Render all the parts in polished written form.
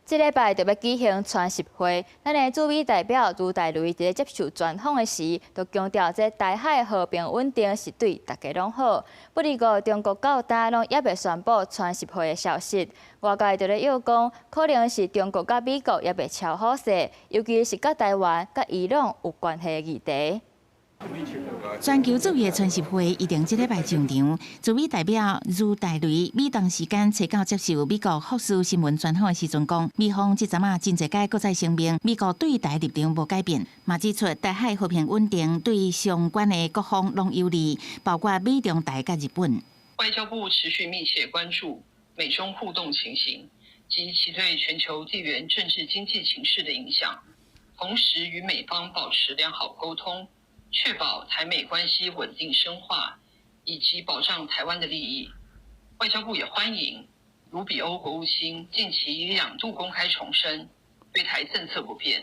這禮拜就欲舉行川習會，咱的駐美代表盧大雷佇咧接受專訪的時，就強調這台海和平穩定是對大家攏好。不過中國到今攏猶未宣布川習會的消息，外界就咧臆講，可能是中國佮美國猶未撨好勢，尤其是佮台灣、佮伊朗有關係的議題。全球注意的川習會預定這禮拜上場，駐美代表盧大雷美東時間初九接受美國福斯新聞專訪的時陣講，美方這陣仔真濟擺閣再聲明，美國對台立場無改變，嘛指出台海和平穩定對相關的各方攏有利，包括美中台佮日本。外交部持續密切關注美中互動情形及其對全球地緣政治經濟情勢的影響，同時與美方保持良好溝通，確保台美關係穩定深化，以及保障台灣的利益。外交部也歡迎盧比歐國務卿近期兩度公開重申對台政策不變，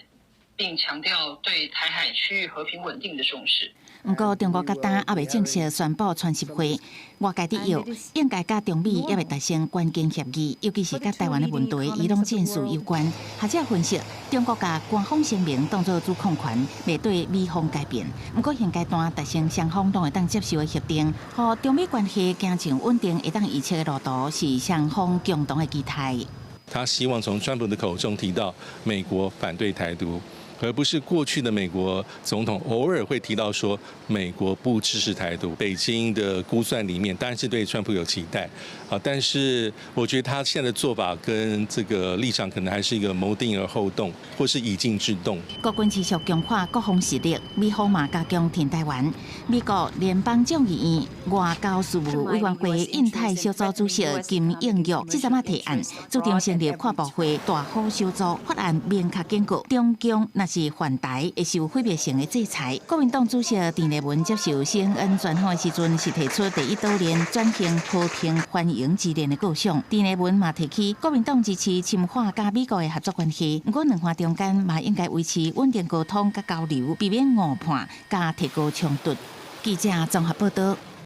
並強調對台海區域和平穩定的重視。毋過，中國到今猶未正式宣布川習會，外界佇臆應該佮中美猶未達成關鍵協議，尤其是佮台灣的問題、伊朗戰事有關。學者分析，中國共官方聲明當做主控權，袂對美方改變。毋過現階段達成雙方攏會當接受的協定，予中美關係走向穩定會當預測的路途，是雙方共同的期待。他希望從川普的口中提到美國反對台獨，而不是過去的美國總統偶爾會提到說美國不支持台獨。北京的估算裡面當然是對川普有期待，啊，但是我覺得他現在的做法跟這個立場可能還是一個謀定而後動，或是以靜制動。國軍持續強化國防實力，美方嘛加強挺台灣。美國聯邦眾議院外交事務委員會印太小組主席金應玉這陣仔提案，主張成立跨部會大夥小組，發案明確警告中共，若是犯台會受毀滅性的制裁。國民黨主席鄭麗文接受 CNN 專訪的時陣，是提出第一島鏈轉型和平繁榮之鏈的構想。鄭麗文嘛提起國民黨支持深化佮美國的合作關係，毋過兩岸中間嘛應該維持穩定溝通佮交流，避免誤判佮提高衝突。記者綜合報道。